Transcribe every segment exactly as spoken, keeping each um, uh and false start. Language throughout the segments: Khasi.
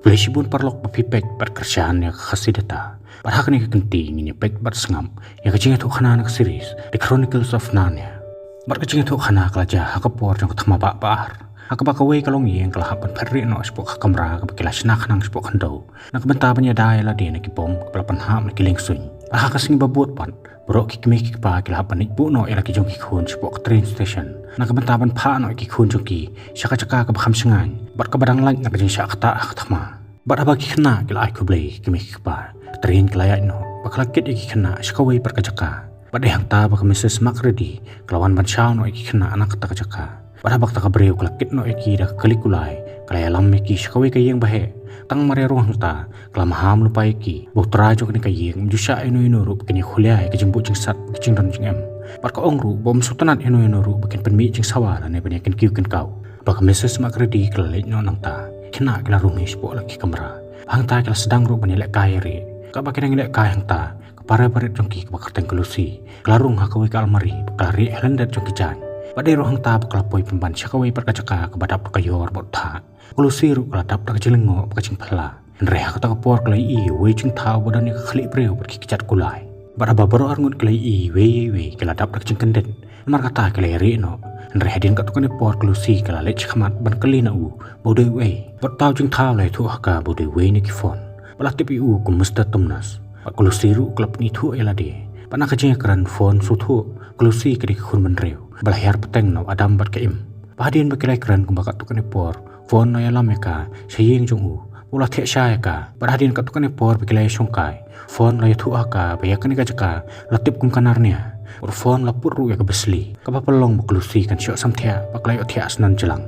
Khublei shibun paralok ba phi peit bad kyrshan ïa ka Khasi Data. Bad ha kane ka kynti ngin ïa peit bad sngap ïa ka jingïathuhkhana na ka series The Chronicles of Narnia. Bad ka jingïathuhkhana ka la jia ha ka por jong ka thma bah ba ar, ha kaba kawei ka longïing ka la hap ban phet rieh noh shapoh ka kamra kaba ki la shna khnang shapoh khyndew, na ka bynta ban ïada ïa lade na ki bom kiba la pynhap na ki liengsuiñ. Bad ha ka sngi ba bud pat, baroh ki kmie ki kpa ki la hap ban leit buh noh ïa la ki jong ki khun shapoh ka train station, na ka bynta ban phah noh ïa ki khun jong ki sha ka jaka kaba kham shngaiñ bad kaba dang lait na ka jingshah ktah ha ka thma. Bad haba ki khynnah ki la ai khublei ïa ki kmie ki kpa, ka train ka la ïaid noh bad ka la kit ïa ki khynnah sha kawei pat ka jaka. Bad dei hangta ba ka Mrs Macready ka la wan ban shaw noh ïa ki khynnah na kata ka jaka. Bad haba kata ka briew ka la kit noh ïa ki da ka kali kulai, ka la ïalam ïa ki sha kawei ka ïing ba heh. Tang mar ïa rung hangta, ka la maham lypa ïa ki ba u trai jong kane ka ïing um ju shah ïano ïano ruh ba kin ïakhulia ïa ka jingbuh jingsat bad ka jingdon jingem. Bad ka ong ruh ba um sngewtynnat ïano ïano ruh ba kin pynmih jingsawa lane ban ïakynkew kynkaw. Haba ka Mrs Macready ka la leit noh nangta, ki khynnah ki la rung hi shapoh la ki kamra. Hangta ki la sdang ruh ban ïalehkai ïarieh. Kaba ki dang ïalehkai hangta, ka para barit jong ki kaba kyrteng ka Lucy ka la rung ha kawei ka almari bad ka la rieh ha lyndet jong ki jaiñ. Bad dei ruh hangta ba ka la poi pynban sha kawei pat ka jaka kaba dap da ka ïor bad u thah. Ka Lucy ruh ka la dap da ka jinglyngngoh bad ka jingphylla. Hynrei ha kata ka por ka la ïohi ïa uwei u jingthaw ba don ïa ka khlieh briew bad ki kjat kulai. Bad haba baroh arngut ki la ïohi iwei ïa iwei, ki la dap da ka jingkyndit. Namar kata ki la ïarieh noh. Hynrei hadien katto katne por ka Lucy ka la leit shakhmat ban kylli na u ba u dei uei. Bad uta u jingthaw u la ïathuh ha ka ba u dei uwei na ki Fawn, ba la tip ïa u kum Mister Tumnus. Bad ka Lucy ruh ka la pynithuh ïa lade. Bad na ka jingïakren Fawn sngewthuh ka Lucy ka dei ka khun bynriew ba la hiar pateng na u Adam bad ka Im. Bad hadien ba ki la ïakren kumba katto katne por, Fawn la ïalam ïa ka sha ïing jong u, u la thiah sha ïa ka. Bad hadien katto katne por ba ki la ïashongkai, Fawn la ïathuh ha ka ba ïa kane ka jaka la tip kum ka Narnia. Bad Fawn la put ruh ïa ka bisli kaba pynlong ba ka Lucy kan shoh samthiah bad ka la ïohthiah snon jlang.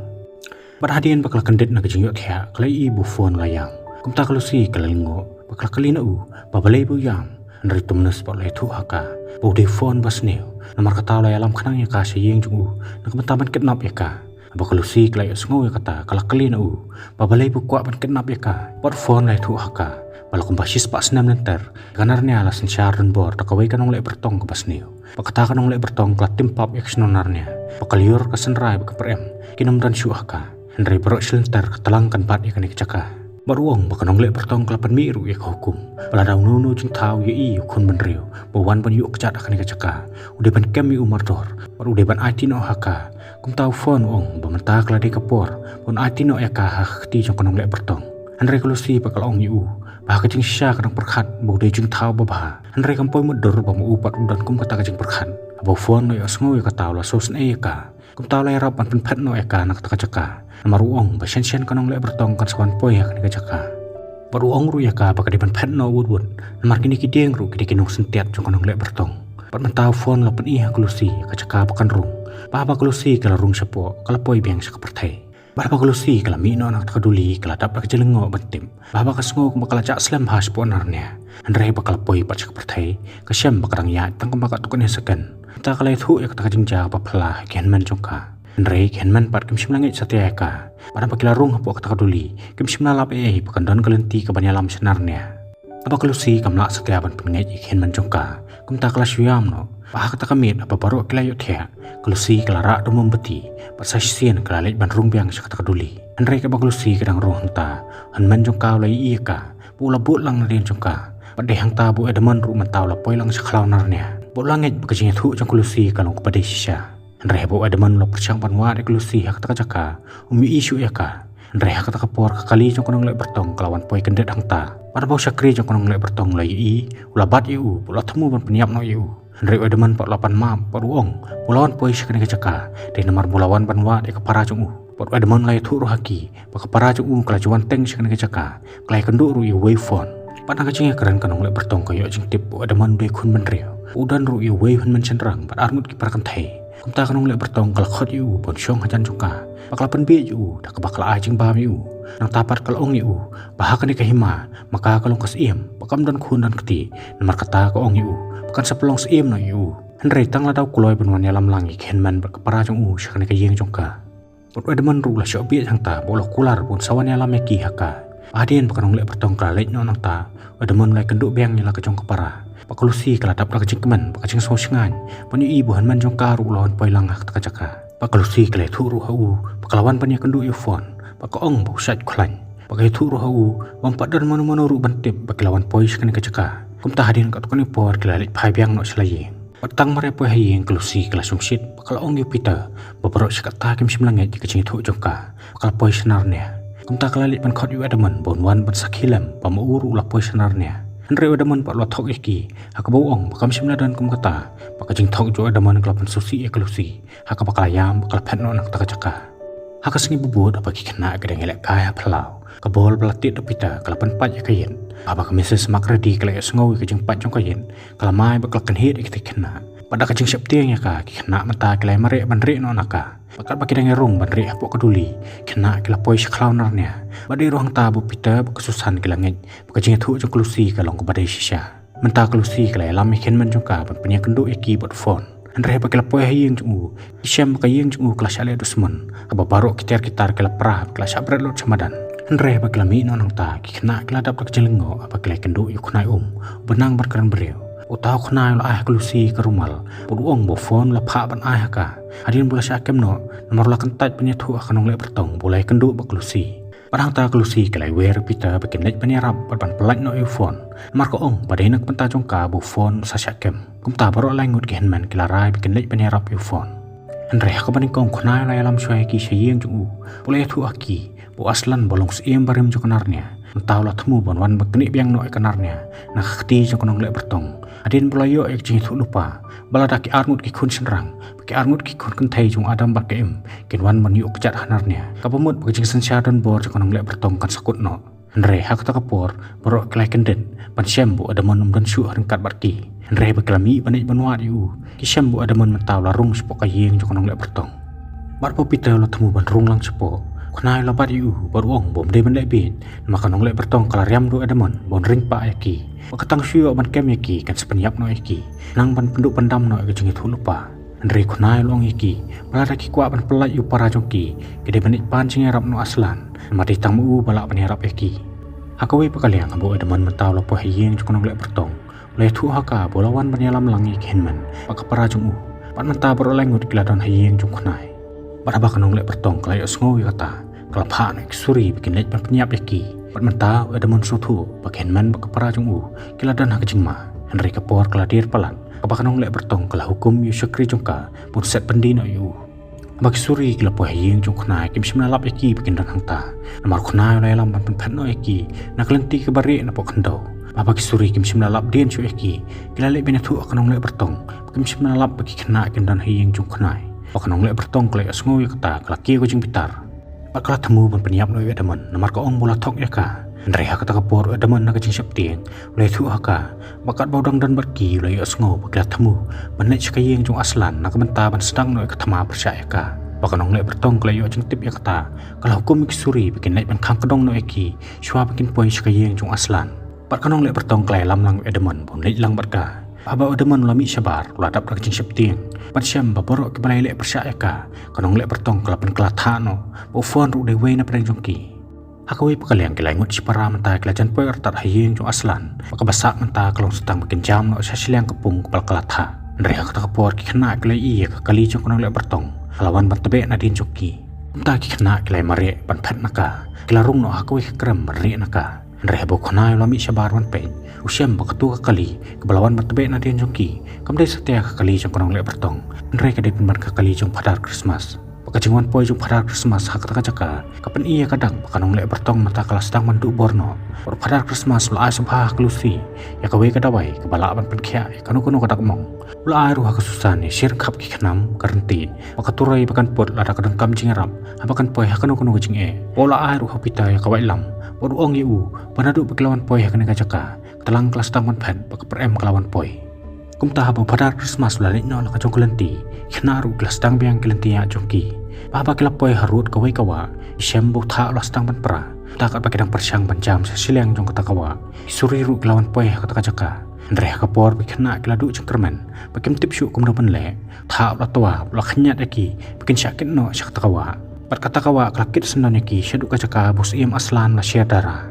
Bad hadien ba ka la kyndit na ka jingïohthiah, ka la ïohi ba u Fawn u la ïam. Kumta ka Lucy ka la lyngngoh bad ka la kylli na u ba balei ba u ïam. Hynrei u Tumnus pat u la ïathuh ha ka ba u dei u Fawn basniew. Namar kata u la ïalam khnang ïa ka sha ïing jong u na ka bynta ban kidnap ïa ka. Haba ka Lucy ka la ïohsngew ïa kata, ka la kylli na u ba balei ba u kwah ban kidnap ïa ka. Bad u Fawn u la ïathuh ha ka ba la kumba shispah snem lynter, ka Narnia la synshar donbor da kawei ka nongleh byrtong kaba sniew. Bad kata ka nongleh byrtong ka la tim pap ïa ka shnong Narnia, bad ka lyiur, ka synrai bad ka pyrem kin ym don shuh ha ka. Hynrei baroh shi lynter ka tlang kan bat ïa kane ka jaka. Bad u ong ba ka nongleh byrtong ka la pynmih ruh ïa ka hukum ba lada uno uno u jingthaw u ïohi ïa u khun bynriew ba u wan ban ïuh kjat ha kane ka jaka, u dei ban kem ïa u mardor bad u dei ban aiti noh ha ka. Kumta u Fawn u ong ba mynta ka la dei ka por ban aiti noh ïa ka ha ka kti jong ka nongleh byrtong. Hynrei ka Lucy pat ka la ong ïa u ba ha ka jingshisha ka dang pyrkhat ba u dei u jingthaw babha. Hynrei kam poi mutdur ba ma u pat u don kum kata ka jingpyrkhat. Haba u Fawn u la ïohsngew ïa kata, u la sngewsynei ïa ka. Kumta u la ïarap ban pynphet noh ïa ka na kata ka jaka. Namar u ong ba shen shen ka nongleh byrtong kan sa wan poi ha kane ka jaka. Bad u ong ruh ïa ka ba ka dei ban phet noh wut wut, namar kine ki dieng ruh ki dei ki nongsyntiat jong ka nongleh byrtong. Bad mynta u Fawn u la pyni ha ka Lucy ïa ka jaka ba kan rung. Bad haba ka Lucy ka la rung shapoh, ka la poi biang sha ka pyrthei. Bad haba ka Lucy ka la mih noh na kata ka duli, ka la dap da ka jinglyngngoh ban tip. Bad haba ka sngew kumba ka la jah slem bha shapoh Narnia, hynrei haba ka la poi pat sha ka pyrthei, ka shem ba ka dang ïaid tang kumba katto katne second. Mynta ka la ïathuh ïa kata ka jingjia ba phylla ha ki hynmen jong ka. Hynrei ki hynmen pat kim shym la ngeit satia ïa ka. Bad haba ki la rung hapoh kata ka duli, kim shym la lap ei ei ba kan don ka lynti kaban ïalam sha Narnia. Haba ka Lucy kam lah satia ban pynngeit ïa ki hynmen jong ka, kumta ka la shu ïam noh. Bad ha kata ka miet haba baroh ki la ïohthiah, ka Lucy ka la rah da u mombati bad sa shisien ka la leit ban rung biang sha kata ka duli. Hynrei kaba ka Lucy ka dang rung hangta, u hynmen jong ka u la ïohi ïa ka ba u la bud lang nadien jong ka. Bad dei hangta ba u Edmund ruh mynta u la poi lang sha khlaw Narnia. Bad u la ngeit ba ka jingïathuh jong ka Lucy ka long kaba dei shisha. Hynrei haba u Edmund u la pyrshang ban wad ïa ka Lucy ha kata ka jaka, um ïohi shuh ïa ka. Hynrei ha kata ka por ka kali jong ka nongleh byrtong ka la wan poi kyndit hangta. Bad haba u shakri jong ka nongleh byrtong u la ïohi, u la bat ïa u bad u la thmu ban pynïap noh ïa u. Hynrei u Edmund pat u la pan map bad u ong ba u la wan poi sha kane ka jaka dei namar ba u la wan ban wad ïa ka para jong u. Bad u Edmund u la ïathuh ruh ha ki ba ka para jong u ka la ju wan teng sha kane ka jaka, ka la ïakynduh ruh ïa uwei u Fawn. Bad na ka jingïakren ka nongleh byrtong ka ïoh jingtip ba u Edmund u dei u khun bynriew, u don ruh ïa uwei u hynmen shynrang bad arngut ki para kynthei. Kumta ka nongleh byrtong ka la khot ïa u ban shong hajan jong ka bad ka la pynbieit ïa u da kaba ka la ai jingbam ïa u. Nangta pat ka la ong ïa u ba ha kane ka hima ma ka ka long ka syiem bad kam don khun don kti. Namar kata ka ong ïa u ba kan sa pynlong syiem noh ïa u. Hynrei tang lada u kloi ban wan ïalam lang ïa ki hynmen bad ka para jong u sha kane ka ïing jong ka. Bad u Edmund ruh u la shoh bieit hangta bad u la kular ba un sa wan ïalam ïa ki ha ka. Bad hadien ba ka nongleh byrtong ka la leit noh nangta, u Edmund u la ïakynduh biang ïa la ka jong ka para. Bad ka Lucy ka la dap da ka jingkmen bad ka jingsngewshngaiñ ban ïohi ba u hynmen jong ka ruh u la wan poi lang ha kata ka jaka. Bad ka Lucy ka la ïathuh ruh ha u ba ka la wan ban ïakynduh ïa u Fawn bad ka ong ba u shait khlaiñ. Ba ka ïathuh ruh ha u ba ym pat don mano mano ruh ban tip ba ki la wan poi sha kane ka jaka. Kumta hadien katto katne por ki la leit phai biang noh sha la ïing. Bad tang mar ïa poi ha ïing ka Lucy ka la shongshit bad ka la ong ïa u Peter ba baroh shi katta kim shym la ngeit ïa ka jingïathuh jong ka ba ka la poi sha Narnia. Kumta ka la leit ban khot ïa u Edmund ba un wan ban sakhi lem ba ma u ruh u la poi sha Narnia. Hynrei u Edmund pat u la thok ïa ki ha kaba u ong ba kam shym la don kum kata. Bad ka jingthok jong u Edmund ka la pynsngewsih ïa ka Lucy ha kaba ka la ïam bad ka la phet noh na kata ka jaka. Ha ka sngi ba bud haba ki khynnah ki dang ïalehkai ha phyllaw, ka bol ba la tied da u Peter ka la pynpait ïa ka ïit. Haba ka Missus Macready ka la ïohsngew ïa ka jingpait jong ka ïit, ka la mai bad ka la kynhied ïa kita ki khynnah. Bad da ka jingsheptieng ïa ka, ki khynnah mynta ki la ïamarieh ban rieh noh na ka. Bad katba ki dang ïarung ban rieh hapoh ka duli, ki khynnah ki la poi sha khlaw Narnia. Bad dei ruh hangta ba u Peter bad ka Susan ki la ngeit ba ka jingïathuh jong ka Lucy ka long kaba dei shisha. Mynta ka Lucy ka la ïalam ïa ki hynmen jong ka ban pynïakynduh ïa ki bad phone. Hynrei haba ki la poi ha ïing jong u, ki shem ba ka ïing jong u ka la shah leh dusmon, kaba baroh ki tiar ki tar ki la pra bad ki la shah bret lut sha madan. Hynrei haba ki la mih noh nangta, ki khynnah ki la dap da ka jinglyngngoh haba ki la ïakynduh ïa u Khnai Um uba nang ban kren briew. Uta u Khnai u la ai ha ka Lucy ka rumal bad u ong ba u phone u la phah ban ai ha ka hadien ba u la shah kem noh, namar u la kyntait ban ïathuh ha ka nongleh byrtong ba u la ïakynduh bad ka Lucy. Bad hangta ka Lucy ka la iwei ïa u Peter ba kin leit ban ïarap bad ban pyllait noh ïa u phone, namar ka ong ba dei na ka bynta jong ka ba u phone u sa shah kem. Kumta baroh lai ngut ki hynmen ki la rai ba kin leit ban ïarap ïa u phone. Hynrei ha kaba nyngkong u Khnai u la ïalam shuwa ïa ki sha ïing jong u bad u la ïathuh ha ki ba u Aslan ba long u syiem barim jong ka Narnia mynta u la thmu ban wan ban knieh biang noh ïa ka Narnia na ka kti jong ka nongleh byrtong, hadien ba u la ïoh ïa ka jingïathuh lypa ba lada ki arngut ki khun shynrang bad ki arngut ki khun kynthei jong u Adam bad ka Im kin wan ban ïuh kjat ha Narnia, kaba mut ba ka jingsynshar donbor jong ka nongleh byrtong kan sa kut noh. Hynrei ha kata ka por baroh ki la ïakyndit ban shem ba u Edmund um don shuh ryngkat bad ki. Hynrei haba ki la mih ban ïeit ban wad ïa u, ki shem ba u Edmund mynta u la rung shapoh ka ïing jong ka nongleh byrtong. Bad ba u Peter u la thmu ban rung lang shapoh, u Khnai u la bat ïa u bad u ong ba um dei ban leh bieit, namar ka nongleh byrtong ka la riam da u Edmund ba un ring pah ïa ki. Ba ka tang shu ïoh ban kem ïa ki kan sa pynïap noh ïa ki, nang ban pynduh pyndam noh ïa ka jingïathuh lypa. Hynrei u Khnai u la ong ïa ki ba lada ki kwah ban pyllait ïa u para jong ki, ki dei ban leit pan jingïarap na u Aslan, namar dei tang ma u ba lah ban ïarap ïa ki. Ha kawei pat ka liang, haba u Edmund mynta u la poi ha ïing jong ka nongleh byrtong, u la ïathuh ha ka ba u la wan ban ïalam lang ïa ki hynmen bad ka para jong u. Bad mynta baroh lai ngut ki la don ha ïing jong u Khnai. Bad haba ka nongleh byrtong ka la ïohsngew ïa kata, ka la phah noh ïa ki suri ba kin leit ban pynïap ïa ki. Bad mynta u Edmund u sngewthuh ba ki hynmen bad ka para jong u ki la don ha ka jingma. Hynrei ka por ka la dier palat, kaba ka nongleh byrtong ka la hukum ïa u shakri jong ka ba un set byndi noh ïa u. Haba ki suri ki la poi ha ïing jong u Khnai, kim shym la lap ïa ki ba kin don hangta, namar u Khnai u la ïalam ban pynphet noh ïa ki na ka lynti kaba rieh napoh khyndew. Haba ki suri kim shym la lap dien shuh ïa ki, ki la leit ban ïathuh ha ka nongleh byrtong ba kim shym la lap ba ki khynnah kin don ha ïing jong u Khnai. Ba ka nongleh byrtong ka la ïohsngew ïa kata, ka la kiew ka jingbitar bad ka la thmu ban pynïap noh ïa u Edmund, namar ka ong ba u la thok ïa ka. Hynrei ha kata ka por u Edmund na ka jingsheptieng u la ïathuh ha ka ba katba u dang don bad ki, u la ïohsngew ba ki la thmu ban leit sha ka ïing jong u Aslan na ka bynta ban sdang noh ïa ka thma pyrshah ïa ka. Ba ka nongleh byrtong ka la ïoh jingtip ïa kata, ka la hukum ïa ki suri ba kin leit ban khang kdong noh ïa ki shuwa ba kin poi sha ka ïing jong u Aslan. Bad ka nongleh byrtong ka la ïalam lang ïa u Edmund ba un leit lang bad ka. Haba u Edmund u la mih shabar, u la dap da ka jingsheptieng ban shem ba baroh kiba la ïaleh pyrshah ïa ka, ka nongleh byrtong ka la pynkylla thah noh, ba u phone ruh u dei uwei na pdeng jong ki. Ha kawei pat ka liang, ki lai ngut shipara mynta ki la jan poi artat ha ïing jong u Aslan, bad kaba sah mynta ka long sa tang ba kin jam noh sha shiliang ka pung kaba la kylla thah. Hynrei ha kata ka por ki khynnah ki la ïohi ïa ka kali jong ka nongleh byrtong ka la wan ban tbeh nadien jong ki. Mynta ki khynnah ki la ïamarieh ban phet na ka, ki la rung noh ha kawei ka krem ban rieh na ka. Hynrei haba u Khnai u la mih shabar ban peit, u shem ba kato ka kali kaba la wan ban tbeh nadien jong ki kam dei satia ka kali jong ka nongleh byrtong, hynrei ka dei pynban ka kali jong u Phadar Christmas. Ba ka jingwan poi jong u Phadar Christmas ha kata ka jaka ka pyni ïa ka dak ba ka nongleh byrtong mynta ka la sdang ban duh bor noh. Bad u Phadar Christmas u la ai sngewbha ha ka Lucy ïa kawei ka dawai kaba lah ban pynkhiah ïa kano kano ka dak mong. U la ai ruh ha ka Susan ïa shi ryngkhap ki khnam ka ryntieh ba ka turoi ba kan put lada ka donkam jingïarap haba kan poi ha kano kano ka jingeh. Bad u la ai ruh ha u Peter ïa ka waitlam bad u ong ïa u ba naduh ba ki la wan poi ha kane ka jaka, ka tlang ka la sdang ban phet bad ka pyrem ka la wan poi. Kumta haba u Phadar Christmas u la leit noh la ka jong ka lynti, ki khynnah ruh ki la sdang biang ki lynti ïaid jong ki. Bad haba ki la poi harud kawei ka wah, ki shem ba u thah u la sdang ban pra. Mynta katba ki dang pyrshang ban jam sha shiliang jong kata ka wah, ki suri ruh ki la wan poi ha kata ka jaka. Hynrei ha ka por ba ki khynnah ki la duh jingkyrmen ba kim tip shuh kumno ban leh, u thah u la twa bad u la khñiat ïa ki ba kin shah kit noh sha kata ka wah. Bad kata ka wah ka la kit syndon ïa ki shaduh ka jaka ba u Syiem Aslan u la sher dara.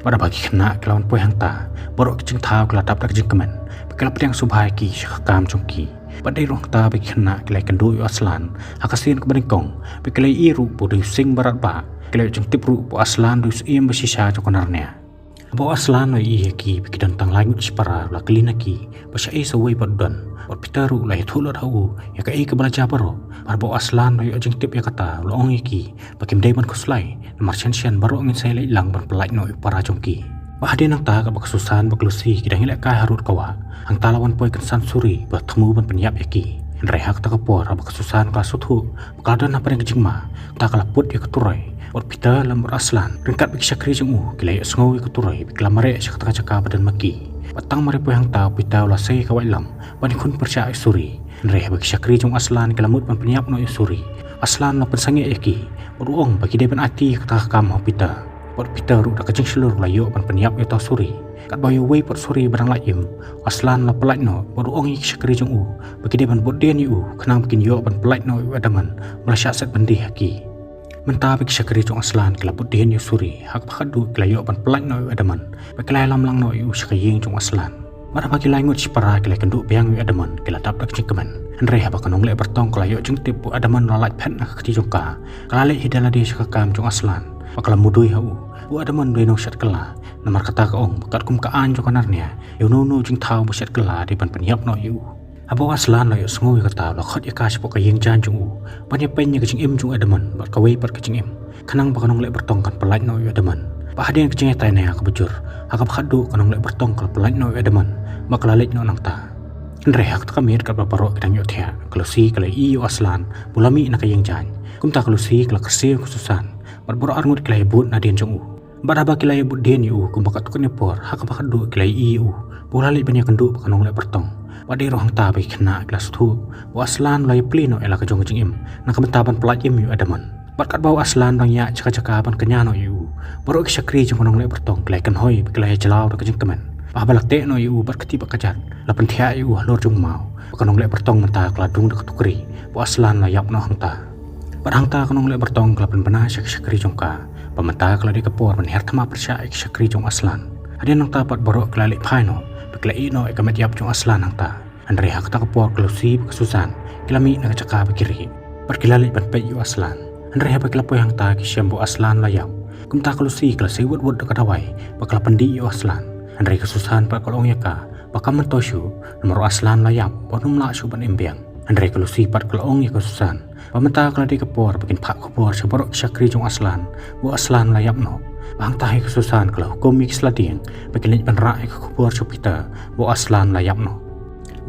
Bad haba ki khynnah ki la wan poi hangta, baroh ki jingthaw ki la dap da ka jingkmen bad ki la pdiang sngewbha ïa ki sha ka kam jong ki. Bad dei ruh hangta ba ki khynnah ki la ïakynduh ïa u Aslan ha ka sien kaba nyngkong, bad ki la ïohi ruh ba u dei u sing ba radbah. Ki la ïoh jingtip ruh ba u Aslan u dei u syiem ba shisha jong ka Narnia. Haba u Aslan u la ïohi ïa ki ba ki don tang lai ngut shipara, u la kylli na ki ba shaei sa uwei pat u don. Bad u Peter ruh u la ïathuh lut ha u ïa kaei kaba la jia baroh. Bad haba u Aslan u la ïoh jingtip ïa kata, u la ong ïa ki ba kim dei ban khuslai, namar shen shen baroh ngin sa ïaleit lang ban pyllait noh ïa u para jong ki. Bad hadien nangta, katba ka Susan bad ka Lucy ki dang ïalehkai harud ka wah, hangta la wan poi kynsan Suri ba thmu ban pynïap ïa ki. Hynrei ha kata ka por, haba ka Susan ka la sngewthuh ba ka la don hapdeng ka jingma, hangta ka la put ïa ka turoi. Bad u Peter lem bad u Aslan, ryngkat bad ki shakri jong u, ki la ïohsngew ïa ka turoi ba ki la mareh sha kata ka jaka ba don ma ki. Bad tang mar poi hangta, u Peter u la sei ïa ka waitlam ban ïakhun pyrshah ïa u Suri. Hynrei haba ki shakri jong u Aslan ki la mut ban pynïap noh ïa u Suri, u Aslan u la pynsangeh ïa ki bad u ong ba ki dei ban aiti ïa kata ka kam ha u Peter. Bad u Peter ruh da ka jingshlur u la ïoh ban pynïap ïa uta u Suri. Katba ïa uwei pat u Suri ba dang lait im, u Aslan u la pyllait noh bad u ong ïa ki shakri jong u ba ki dei ban bud dien ïa u, khnang ba kin ïoh ban pyllait noh ïa u Edmund ba la shah set byndi ha ki. Mynta ba ki shakri jong u Aslan ki la bud dien ïa u Suri, ha kaba khatduh ki la ïoh ban pyllait noh ïa u Edmund bad ki la ïalam lang noh ïa u sha ka ïing jong u Aslan. Bad haba ki lai ngut shipara ki la ïakynduh biang ïa u Edmund, ki la dap da ka jingkmen. Hynrei haba ka nongleh byrtong ka la ïoh jingtip ba u Edmund u la lait phet na ka kti jong ka, ka la leit hi da lade sha ka kam jong u Aslan bad ka la mudui ha u ba u Edmund u dei u nongshet kylla. Namar kata ka ong ba katkum ka aiñ jong ka Narnia, ïa uno uno u jingthaw ba shet kylla dei ban pynïap noh ïa u. Haba u Aslan u la ïohsngew ïa kata, u la khot ïa ka shapoh ka ïing jaiñ jong u ban ïapeiñ ïa ka jingim jong u Edmund bad kawei pat ka jingim, khnang ba ka nongleh byrtong kan pyllait noh ïa u Edmund. Bad hadien ka jingïatai nia kaba jur, ha kaba khatduh ka nongleh byrtong ka la pyllait noh ïa u Edmund bad ka la leit noh nangta. Hynrei ha kata ka miet, katba baroh ki dang ïohthiah, ka Lucy ka la ïohi ïa u Aslan ba u la mih na ka ïing jaiñ. Kumta ka Lucy ka la kyrsiew ïa ka Susan bad baroh arngut ki la ïabud nadien jong u. Bad haba ki la ïabud dien ïa u kumba katto katne por, ha kaba khatduh ki la ïohi ïa u ba u la leit ban ïakynduh bad ka nongleh byrtong. Bad dei ruh hangta ba ki khynnah ki la sngewthuh ba u Aslan u la ïapli noh ïa la ka jong ka jingim na ka bynta ban pyllait im ïa u Edmund. Bad katba u Aslan u dang ïaid sha ka jaka ban kñia noh ïa u, baroh ki shakri jong ka nongleh byrtong ki la ïakynhoi bad ki la ïajlaw da ka jingkmen. Bad haba la teh noh ïa u bad ka kti bad ka kjat, la pynthiah ïa u halor jong u maw. Bad ka nongleh byrtong mynta ka la dung da ka tukri ba u Aslan u la ïap noh hangta. Bad hangta ka nongleh byrtong ka la pynbna sha ki shakri jong ka ba mynta ka la dei ka por ban her thma pyrshah ïa ki shakri jong u Aslan. Hadien nangta pat baroh ki la leit phai noh bad ki la ïeh noh ïa ka met ïap jong u Aslan hangta. Hynrei ha kata ka por ka Lucy bad ka Susan ki la mih na ka jaka ba ki rieh bad ki la leit ban peit ïa u Aslan. Hynrei haba ki la poi hangta ki shem ba u Aslan u la ïap. Kumta ka Lucy ka la sei wut wut da ka dawai bad ka la pyndih ïa u Aslan. Hynrei ka Susan pat ka la ong ïa ka ba kam myntoi shuh, namar u Aslan u la ïap bad um lah shuh ban im biang. Hynrei ka Lucy pat ka la ong ïa ka Susan ba mynta ka la dei ka por ba kin phah khubor sha baroh ki shakri jong u Aslan ba u Aslan u la ïap noh. Bad hangta hi ka Susan ka la hukum ïa ki sla dieng ba kin leit ban rah ïa ka khubor sha u Peter ba u Aslan u la ïap noh.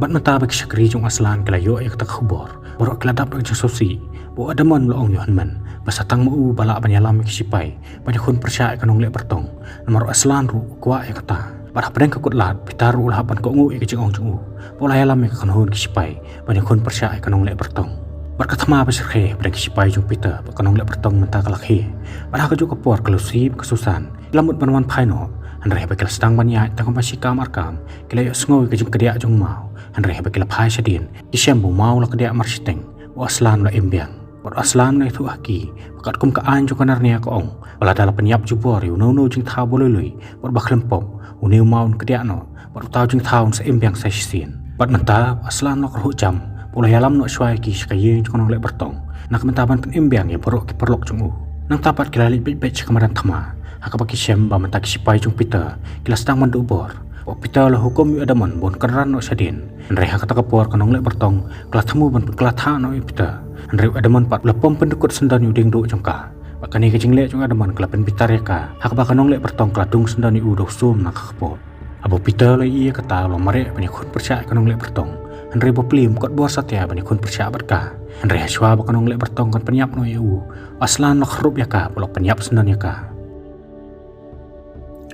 Bad mynta ba ki shakri jong u Aslan ki la ïoh ïa kata ka khubor, baroh ki la dap da ka jingsngewsih ba u Edmund u la ong ïa u hynmen ba sa tang ma u ba lah ban ïalam ïa ki shipai ban ïakhun pyrshah ïa ka nongleh byrtong. Namar u Aslan ruh u kwah ïa kata. Bad hapdeng ka kutlad, u Peter ruh u la hap ban kohnguh ïa ka jingong jong u ba u la ïalam ïa ka kynhun ki shipai ban ïakhun pyrshah ïa ka nongleh byrtong. Bad ka thma ba shyrkhei hapdeng ki shipai jong u Peter bad ka nongleh byrtong mynta ka la khie. Bad ha kajuh ka por ka Lucy bad ka Susan ki la mut ban wan phai noh. Hynrei haba ki la sdang ban ïaid tang kumba shi kam ar kam, ki la ïohsngew ïa ka jingkdiah jong u maw. Hynrei haba ki la phai shadien, ki shem ba u maw u la kdiah marshiteng, u Aslan u la im biang. Bad u Aslan u la ïathuh ha ki ba katkum ka aiñ jong ka Narnia ka ong ba lada la pynïap jubor ïa uno uno u jingthaw ba lui lui bad ba khlem pop, une u maw un kdiah noh bad uta u jingthaw un sa im biang sa shisien. Bad mynta u Aslan u la kyrhuh jam ba u la ïalam noh shuwa ïa ki sha ka ïing jong ka nongleh byrtong na ka bynta ban pynim biang ïa baroh ki paralok jong u. Nangta pat ki la leit beit beit sha ka madan thma, ha kaba ki shem ba mynta ki shipai jong u Peter ki la sdang ban duh bor. Bad u Peter u la hukum ïa u Edmund ba un kynran noh shadien. Hynrei ha kata ka por ka nongleh byrtong ka la thmu ban pynkylla thah noh ïa u Peter. Hynrei u Edmund pat u la pom pyndykut syndon ïa u diengduh jong ka. Bad kane ka jingleh jong u Edmund ka la pynbitar ïa ka, ha kaba ka nongleh byrtong ka la dung syndon ïa u da u sum na ka kpoh. Haba u Peter u la ïohi ïa kata u la mareh ban ïakhun pyrshah ïa ka nongleh byrtong. Hynrei ba u Plim u kot bor satia ban ïakhun pyrshah bad ka. Hynrei ha shuwa ba ka nongleh byrtong kan pynïap noh ïa u, u Aslan u la khrup ïa ka bad u la pynïap syndon ïa ka.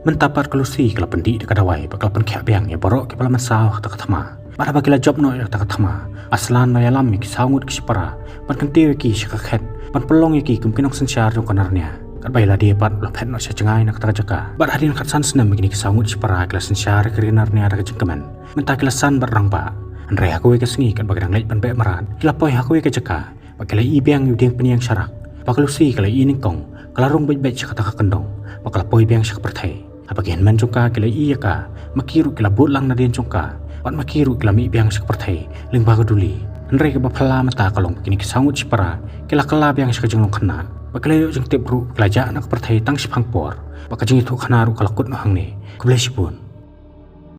Mynta pat ka Lucy ka la pyndih da ka dawai bad ka la pynkhiah biang ïa baroh kiba la mynsaw ha kata ka thma. Bad haba ki la jop noh ïa kata ka thma, u Aslan u la ïalam ïa ki saw ngut ki shipara ban kyntiew ïa ki sha ka khet ban pynlong ïa ki kum ki nongsynshar jong ka Narnia. Katba ïa lade pat u la phet noh sha jngai na kata ka jaka. Bad hadien khatsan snem ïa kine ki saw ngut shipara ki la synshar ïa ka ri Narnia da ka jingkmen. Mynta ki la san bad rangbah. Hynrei ha kawei ka sngi katba ki dang leit ban beh mrad, ki la poi ha kawei ka jaka bad ki la ïohi biang ïa u dieng pynïeng sharak. Bad ka Lucy ka la ïohi nyngkong, ka la rung beit beit sha kata ka kyndong bad ka la poi biang sha ka pyrthei. Haba ki hynmen jong ka ki la ïohi ïa ka, ma ki ruh ki la bud lang nadien jong ka bad ma ki ruh ki la mih biang sha ka pyrthei lyngba ka duli. Hynrei kaba phylla mynta ka long ba kine ki saw ngut shipara ki la kylla biang sha ka jinglong khynnah. Ba ki la ïoh jingtip ruh ba ki la jah na ka pyrthei tang shiphang por. Ba ka jingïathuhkhana ruh ka la kut noh hangne. Khublei shibun.